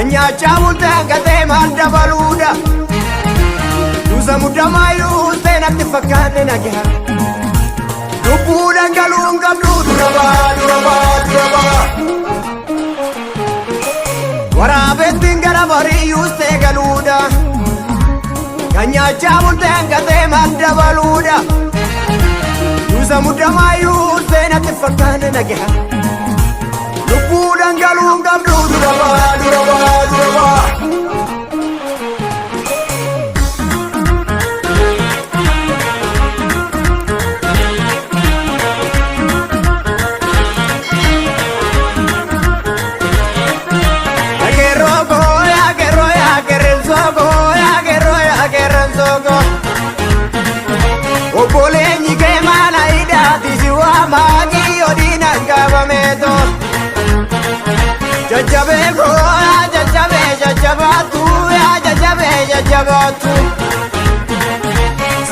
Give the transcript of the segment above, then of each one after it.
Kan nyaachaa bulteen gatee maal dabaluudha? Duusa muddamaayyuu seenatti fakkaate nagaa. Lubbuu dhangaluun qabdu dura baa dura baa dura baa. Waraabettiin gara bariyyuus ta'e galuudha. Kan nyaachaa bulteen gatee maal dabaluudha? Duusa muddamaayyuu seenatti fakkaate nagaa. Lubbuu dhangaluun qabdu dura baa dura baa dura baa. Akeeroo koo akeeroo akeerensoo koo akeeroo akeerensoo koo. Obboleenyi kee maala hidhaati si waamaa kiyyoo diinaan qabameeto. Jajjabee koo jajjabee jajjabaatu jajjabee jajjabaatu.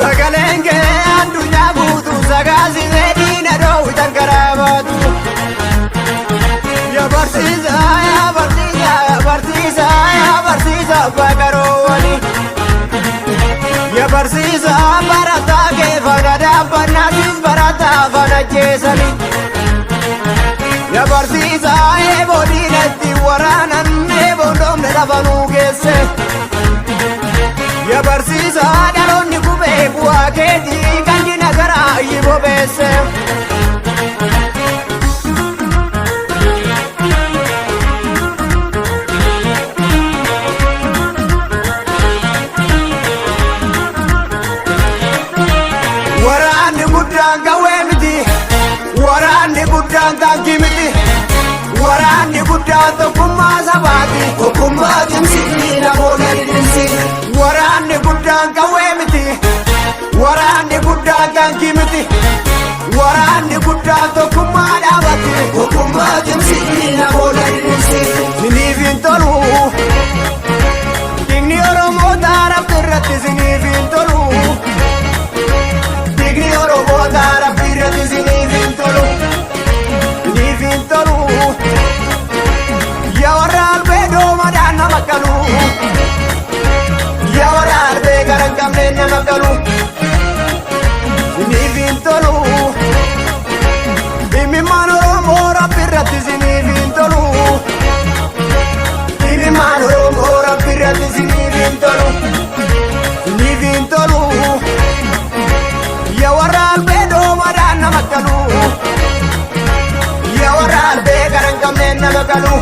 Sagaleen kee addunyaa guutuu sagaasisee diina dhoowwitan karaa baatu. Yaa barsiisaa yaa barsiisaa yaa barsiisaa yaa barsiisaa abbaa qaroowwanii. Yaa barsiisaa barataa kee faana dhaabbannaa siis barataa faana jeesanii. Yaa barsiisaa eeboo diinatti waraanan eeboon dhoomne lafanuu geesse. Yaa barsiisaa dhaloonni qubee bu'aa keetii kan diina garaa ayyi bobeesse. Waraanni guddaan qawwee miti. Waraanni guddaan taankii miti. Waraanni guddaan tokkummaa sabaati. Tokkummaa cimsiti namoota dhidhimsi. Waraanni guddaan qawwee miti. Waraanni guddaan taankii miti. Waraanni guddaan tokkummaa dhaabati. Tokkummaa cimsiti namoota dhidhimsi. Siniif hin tolu. Dhiigni Oromoota rabbi irratti siniif hin tolu. Dhiigni Oromoota rabbi irratti siniif hin tolu. Siniif hin tolu. Yaa warra albee doomadhaan nama qalu. Yaa warra albee gara hin qabneen nama qalu. Siniif hin tolu. Dhimmimaan Oromoo rabbi irratti siniif hin tolu. Dhimmimaan Oromoo rabbi irratti siniif hin tolu. Siniif hin tolu. Yaa warra albee doomadhaan nama qalu. Yaa warra albee gara hin qabneen nama qalu.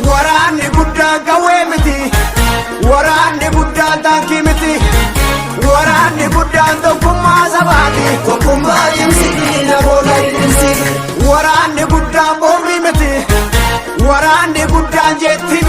Waraanni guddaan qawwee miti. Waraanni guddaan taankii miti. Waraanni guddaan tokkummaa sabaati. Tokkummaa cimsiti namoota dhidhimsi. Waraanni guddaan boombii miti. Waraanni guddaan jeetti